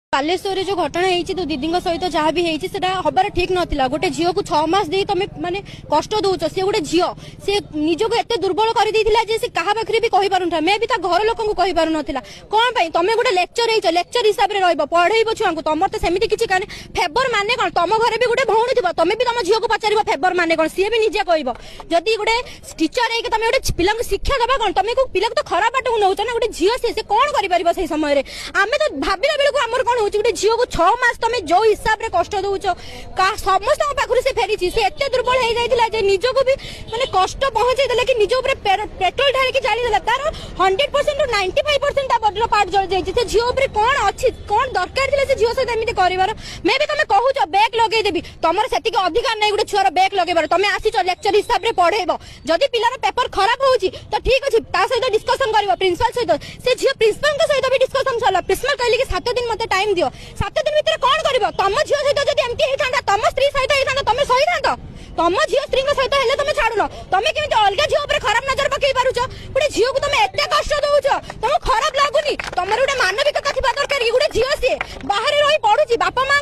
ବାଲେଶ୍ୱରରେ ଯୋଉ ଘଟଣା ହେଇଛି, ତୋ ଦିଦିଙ୍କ ସହିତ ଯାହା ବି ହେଇଛି, ସେଟା ହବାର ଠିକ ନଥିଲା। ଗୋଟେ ଝିଅକୁ 6 ମାସ ଦେଇ ତମେ ମାନେ କଷ୍ଟ ଦଉଛ। ସିଏ ଗୋଟେ ଝିଅ, ସେ ନିଜକୁ ଏତେ ଦୁର୍ବଳ କରିଦେଇଥିଲା ଯେ ସେ କାହା ପାଖରେ ବି କହିପାରୁନଥିଲା, ମେ ବି ତା ଘର ଲୋକଙ୍କୁ କହିପାରୁନଥିଲା। କଣ ପାଇଁ? ତମେ ଗୋଟେ ଲେକ୍ଚର ହେଇଛ, ଲେକ୍ଚର ହିସାବରେ ରହିବ, ପଢେଇବ ଛୁଆଙ୍କୁ। ତମର ତ ସେମିତି କିଛି କାରଣ। ଫେଭର ମାନେ କଣ? ତମ ଘରେ ବି ଗୋଟେ ଭଉଣୀ ଥିବ, ତମେ ବି ତମ ଝିଅକୁ ପଚାରିବ ଫେଭର ମାନେ କଣ, ସିଏ ବି ନିଜେ କହିବ। ଯଦି ଗୋଟେ ଟିଚର ହେଇକି ତମେ ଗୋଟେ ପିଲାଙ୍କୁ ଶିକ୍ଷା ଦବା କଣ, ତମେ ପିଲାକୁ ତ ଖରାପ ବାଟକୁ ନଉଛ ନା। ଗୋଟେ ଝିଅ ସିଏ, ସେ କଣ କରିପାରିବ ସେଇ ସମୟରେ? ଆମେ ତ ଭାବିଲା ବେଳକୁ ଆମର କଣ ହଉଛି? ଗୋଟେ ଝିଅକୁ 6 ମାସ ତମେ ଯୋଉ ହିସାବରେ କଷ୍ଟ ଦଉଛ, ସମସ୍ତଙ୍କ ପାଖରୁ ସେ ଫେରିଛି। ସେ ଏତେ ଦୁର୍ବଳ ହେଇଯାଇଥିଲା ଯେ ନିଜକୁ ବି ମାନେ କଷ୍ଟ ପହଞ୍ଚେଇ ଦେଲା କି ନିଜ ଉପରେ ପେଟ୍ରୋଲ ଢାଳିକି ଜାଳିଦେଲା। ତାର 100%ରୁ 95% ତା ବଡିର ପାର୍ଟ ଜଳି ଯାଇଛି। ସେ ଝିଅ ଉପରେ କଣ ଅଛି? କଣ ଦରକାର ଥିଲା ସେ ଝିଅ ସହିତ ଏମିତି କରିବାର? ମେ ବି ତମେ କହୁଛ ବ୍ୟାକ୍ ଲଗେଇଦେବି, ତମର ସେତିକି ଅଧିକାର ନାହିଁ ଗୋଟେ ଛୁଆର ବ୍ୟାକ୍ ଲଗେଇବାର। ତମେ ଆସିଛ ଲେକ୍ଚର ହିସାବରେ ପଢେଇବ। ଯଦି ପିଲାର ପେପର ଖରାପ ହଉଛି ତ ଠିକ ଅଛି, ତା ସହିତ ଡିସ୍କସନ କରିବ ପ୍ରିନ୍ସିପାଲ ସହିତ। ସେ ଝିଅ ପ୍ରିନ୍ସିପାଲଙ୍କ ସହିତ ବି ଡିସ୍କସନ ସରିଲା। ପ୍ରିନ୍ସିପାଲ କହିଲେ କି 7 ଦିନ ମତେ ଟାଇମ ଦିଅ। 7 ଦିନ ଭିତରେ କଣ କରିବ? ତମ ଝିଅ ସହିତ ଯଦି ଏମିତି ହେଇଥାନ୍ତା, ତମ ସ୍ତ୍ରୀ ସହିତ ହେଇଥାନ୍ତା, ତମେ ସହିଥାନ୍ତ? ତମ ଝିଅ ସ୍ତ୍ରୀଙ୍କ ସହିତ ହେଲେ ତମେ ଛାଡୁନ, ତମେ କେମିତି ଅଲଗା ଝିଅ ଉପରେ ଖରାପ ନଜର ପକେଇ ପାରୁଛ? ଗୋଟେ ଝିଅକୁ ତମେ ଏତେ କଷ୍ଟ ଦଉଛ, ତମକୁ ଖରାପ ଲାଗୁନି? ତମର ଗୋଟେ ମାନବିକତା ଥିବା ଦରକାର କି ଗୋଟେ ଝିଅ, ସିଏ ବାହାରେ ରହି ପଢୁଛି, ବାପା ମା